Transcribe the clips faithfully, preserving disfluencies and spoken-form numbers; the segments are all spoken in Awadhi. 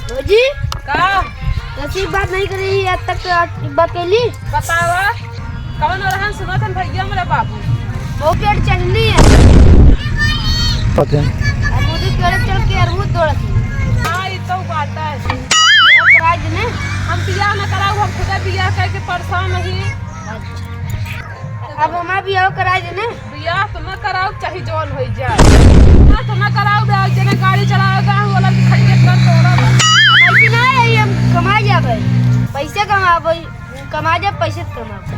भौजी, का? कैसी बात नहीं करी, आज तक तो आज बात कैली। बतावा, कौन रहन सुनत हन भैया हमरे बाबू? बहुत पेट चढ़नी है। पता है। अब वो तो पेड़ चढ़ के अरहू तोड़त है। हाँ, ये तो बात है। बियाह करा दे ने। हम बियाह न कराऊ, हम खुदा बियाह करके परेशान नहीं। अब हमार बियाह करा दे ने। बियाह तो न कराओ, चाहे जौन होई जाए। बियाह तो न कराओ, बे, जने गाड़ी चलावे गए, वो लोग खटिया कर तोड़ा बा। ऐसे ना रही, हम कमा जाबे, पैसे कमाबे, कमा जाब, पैसे कमाबे।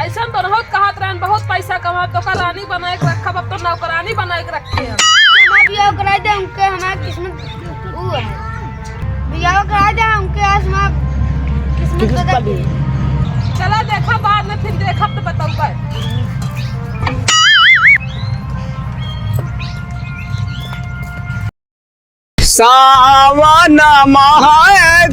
ऐसा तो बहुत कहत रहन, बहुत पैसा कमाब, तो का रानी बनाए के रखब, अब तो नौकरानी बनाए के रखे हैं। हमार बियाह करा दे, उनके हमार किस्मत ऊ है। बियाह करा दे, उनके आसमां किस्मत किस्मत बदल बदल गई। चला देखा, बाद में फिर देखब तो बताऊबा। सावन माह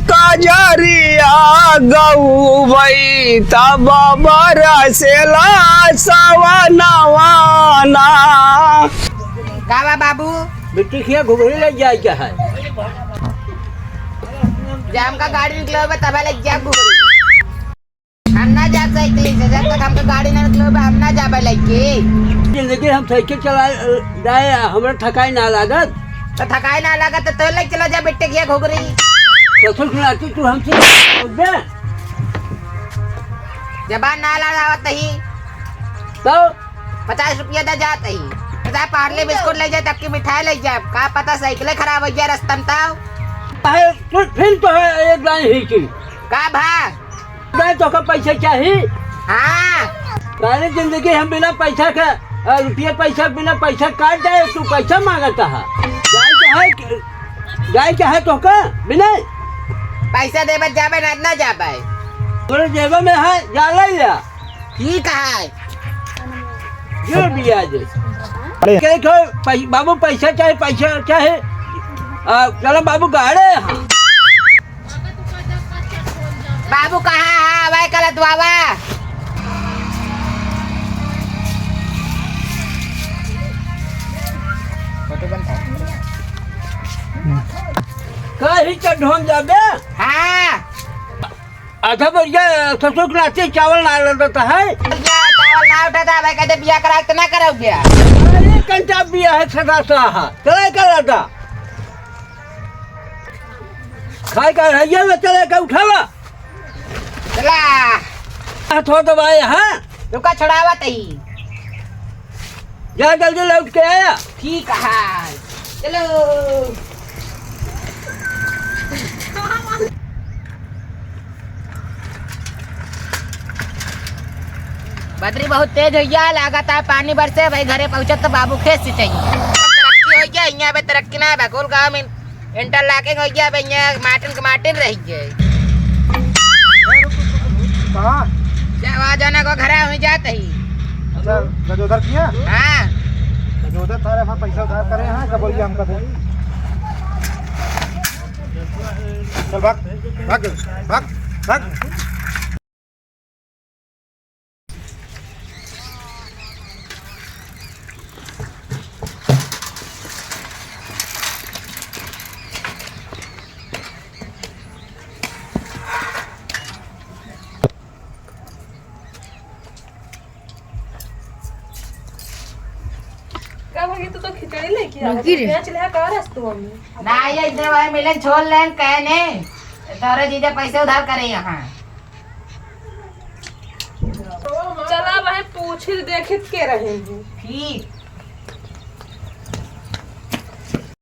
कजरिया गौबै तब बरसेला सवनवाना। का बा बाबू? बिट्टी खिया घुघरी ले जाए के है। जब हमका गाड़ी निकले होबे तब ले जा घुघरी। हम ना जा साइकिल से, जब तक हमका गाड़ी ना निकले होबे हम ना जाबे लइके। जिंदगी हम साइकिल चला जाए, हमरा थकाई ना लागत। तो थकाई ना लागत तो तोर लइके चला जा बिट्टी खिया घुघरी। ससुर सुनाती तू हमसे बोल दे। जबान ना लड़ावत ही। तो पचास रुपया दे जात ही। पचास पार्ले बिस्कुट ले जाए, तब की मिठाई ले जाए। का पता साइकिल खराब हो जाए रस्तन ताव। अरे, तू फिर तो है एक दाई ही की। का भा? नहीं तो का पैसा चाहिए? हाँ। सारी जिंदगी हम बिना पैसा के, अ, रुपये पैसा, बिना पैसा काट जाए, तू पैसा मांगता है। गाय के है, गाय के है तो का? बिना पैसा देबे जाबे ना, ना जाबे। तोरे जेबे में है, जा ले लिया। ठीक है। जो दिया जे। अरे। के कहो, पै-, बाबू पैसा चाहे, पैसा चाहे। आ, चलो बाबू गाड़े यहाँ। बाबू कहाँ है? आवे कलत बाबा। कहीं तो ढोन जाबे? हाँ। अच्छा भैया, ससुर के नाते चावल ना लौटता है। भैया, चावल ना उठाता है, भाई कहते बिया करा के ना करो बिया। अरे कंटा बिया है सदा साहा, चले का लौटा। खाए का है, ये ले चले का उठावा। चला। हाथ हो दबाए, हाँ? रुका, छुड़ावा तई। जा जल्दी लौट के आया। ठीक है, चलो। बदरी बहुत तेज होइया, लागत है पानी बरसे। भाई घरे पहुँचत तो बाबू खेत से चाहिए। तरक्की होइया, यहाँ पे तरक्की ना है, बकुल गाँव में इंटरलॉकिंग होइया, अब यहाँ मार्टिन के मार्टिन रह गए। कहाँ? क्या आवाज आना को घरा हुई जात ही। अच्छा, गजोधर किया? हाँ। गजोधर थारे वहाँ पैसा उधार करे हैं, सब बोलिए हमका दे। चल भाग, भाग, भाग, भाग। का भगी, तू तो खिचड़ी लेके आ, मुर्गी रे। बेच ले का रस्तवा में? ना, ये इधर भाई मिले, छोड़ लेन, कहे ने, तोरे जीजा पैसे उधार करे यहाँ। चला भाई, पूछित देखित के रहे हैं। ठीक।